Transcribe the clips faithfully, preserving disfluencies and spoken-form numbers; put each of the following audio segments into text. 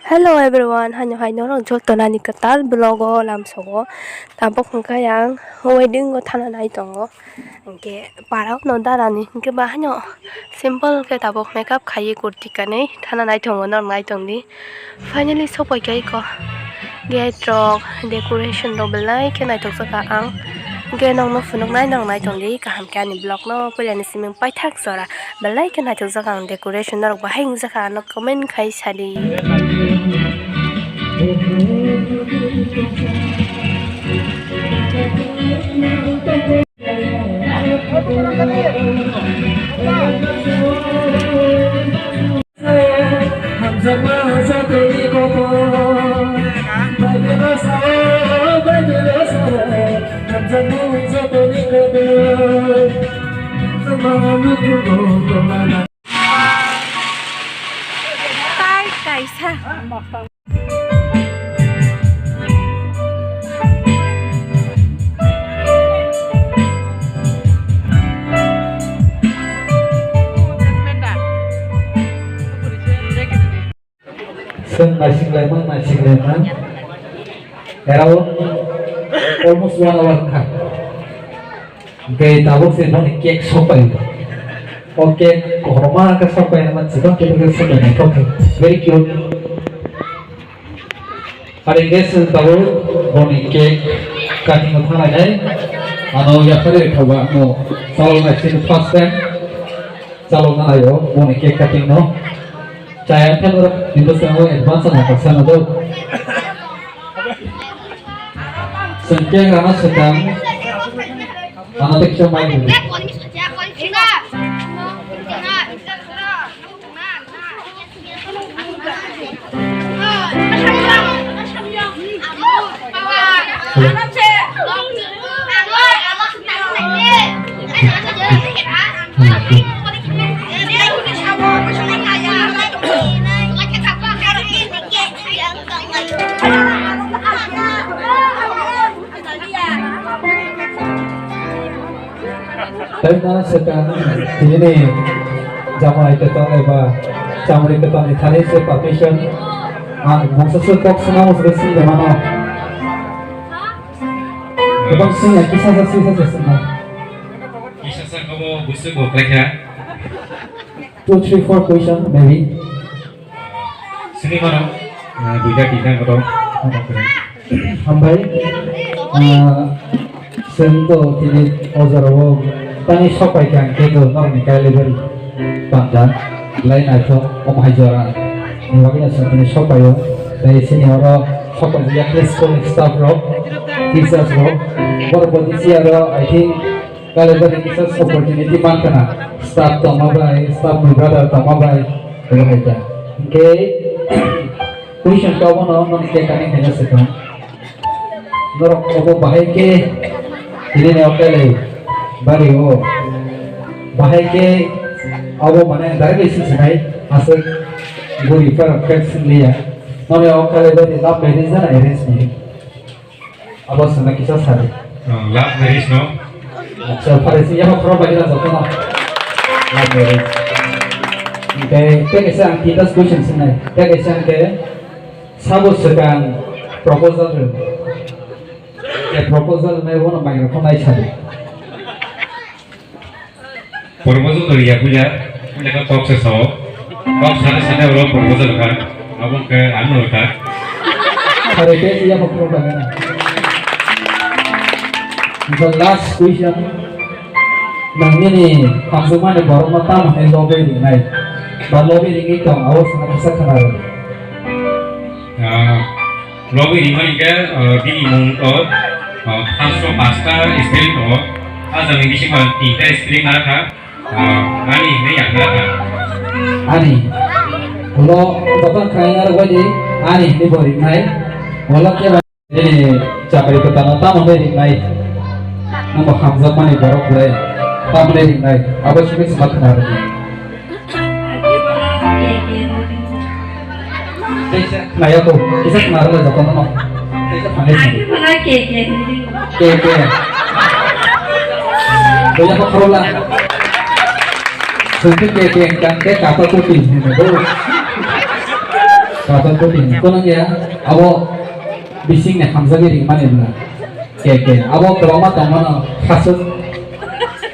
Hello everyone, haino hai norok joto nani kwtal vlog o lamsogo. Tabuk hwnkhe ang wedding o thana nai tongo. Hwnkhe para no darani hwnkhe ba haino simple khe tabuk makeup khaiwi kurti kanwi thana nai tongo, norok nai tongdi. Finally sokpai kha iko. Gate rok, decoration rok belai khe naithok jakha ang. Hwnkhe nokno phunuknai norok nai tongdi, kaham khe ani vlog no puilani siming paithak jora. Belai khe naithok jakha ang decoration norok bahai wngjakha ano comment khai sadi. Tai kaisa. Chwng naisinglaimang, naisinglaimang. Around almost one hour wngkha. Hwnkhe tabuk se boni cake sokpai. O cake kotorma khe sokpai na mansi bang khe sokpai naithok khe. Very cute. Hari hwnkhe chwng tabuk boni cake cutting o thanglainai. Ano yapharwi rwkha ba ano chaloknai chini first time. Chalokna ayo boni cake cutting no. Chaya khe norok Hindustani o advance no kaisa no do. Chwng cake rana swkang ano tei kisa mai hwnwi. Tei nana swkang tini jamai kwtal eba chamri kwtalni thani se permission ang mungsa se kok swnamo se sing de mano. Kwbang sing ya kisa sa sisa se sing. Kisa sa kobo busuk bo khlaikha. Two, three, four question maybe. Sini mano, ah, duita tinta kotor. Hambai, ah, chwng to tini o jora o tani sokpai kha hwnkhe to norokni Kailabari panda belai naithok omo hai jora ni bagwi no chwng tini sokpai o tei chini oro sokpai ya khe school staff rok, teachers rok, borok bo tisi aro I think Kailabari kisa opportunity mankha na, staff tongma bai, staff ni brother tongma bai, ebo hai ta. Hwnkhe, question ka bono, noni ke kani khaina swkang. Norok obo bahai ke, tini ni o Kailabari o, bahai ke, obo mane directly swngsinai, aswk guri parok khe swnglia. Noni o Kailabari love marriage na arrange marriage? Abo swngna kisa sadi. Oh, love marriage no? Acha, pare si yama khoro bagina joto no. Love marriage. Hwnkhe, tei kaisa ang tinta question swngnai. Tei kaisa hwnkhe, sabo swkang proposal rw. Tei proposal rwnai bono microphone nai sadi. Proposal to ya puja, puja ka kok se sao. Kok sana sana ulo proposal ka. Abo ke anu ka. Pare ke iya ko proposal na. The last question. Nang nini hamsukmani borokno tamo hai lobe ringnai? Ba lobe ringwi tong, abo sana kisa khna rw. Ah, Logi ringmani khe, ah, bini mung to, ah, paanch sho paanch ta spelling tongo. Ah, jani bisingo ang tinta spelling nara kha, ah, ani hinwi yang nara kha. Ani. Ulo joto khnaina rwgwi di, ani hinwi bo ringnai. Ulo khe ba nini chakri kwtano tamo hinwi ringnai? Nangbo hamjakmani borok ble tamo hinwi ringnai? Abo simi sima khna rwdi. Kaisa khnayakhwk, kisa khna rwla jotono no. Kaisa thangwi sadi. Ani khna ke ke hinwi. Ke ke. Boya ko khorola. Sungke ke ke kan ke kapa ko ti hinwi bo. Kator koti kono ya, abo bising ni hamjagwi ringmani bwla. Ke ke, abo kwbangma tongmano khasuk,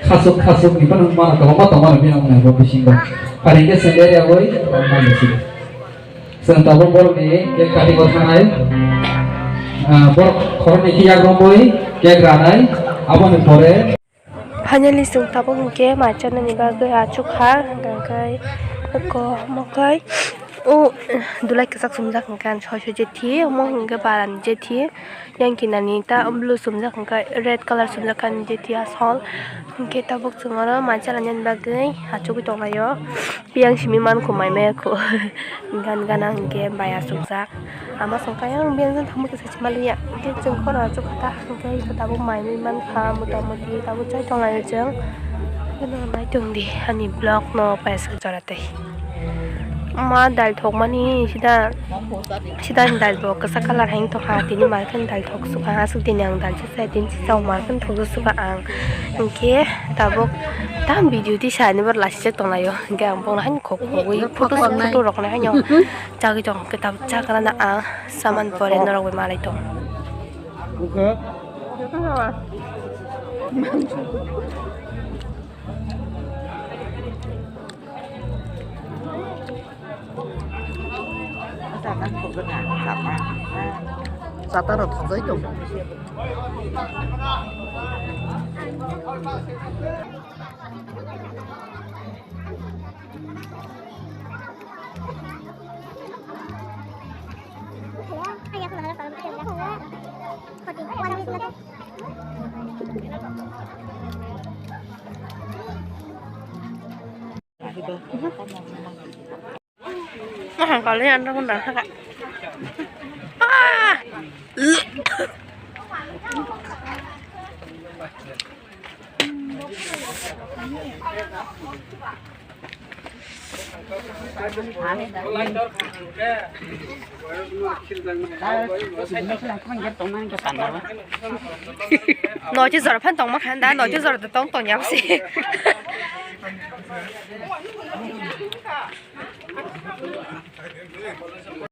khasuk, khasuk ni phano wngmano kwbangma tongmano bini wngmani bo bisingo. Pharingkhe senderi aboi, wngmani bisingo. Chwng tabuk borokni cake cutting o thanai, ah, borok khoroknwi khe yak romwi cake ranai, aboni pore. Finally, chwng tabuk hinkhe mai chanani bagwi achukha, hwnkhe eko mokhai o dulai kwchak sumjak hwnkhe ani soi soi jethi, omo hwnkhe barani jethi, yang kinani ta blue sumjak hwnkhe red colour sumjak ani jethi asol, hwnkhe tabuk chwng oro mai chanani bagwi achugwi tonglaio. Piyang simi mankho mai maya kho. Gan gana hinkhe bai achukjak. Ama songkha yang biyang jang thangma kisa sima liya. Hinkhe chwng khoro achukha ta. Hinkhe iko tabuk mai mui mankha mota moti tabuk chai tonglaio chwng. Hino nai tongdi ani vlog no paisa jora tei. Ma dal thokmani sida. Sida ni dal bo kwchak colour hai wng tongkha, tini mai khe dal thok sukha, aswk tini ang dal chajai, tini chajao mai khe thok sukha ang. Hinkhe tabuk tam video tisa ni bo lasijak tonglaio, hinkhe ang bono haino khok khogwi photo photo rokno haino chagwi tong, hinkhe tabuk chakrano ang saman pore norok bai malai tong. Chata rok thokjai tong. Maha kali anda pun dah kak. Ah! Noche jora phan tongma khan da, noche jora da tong tong yam si.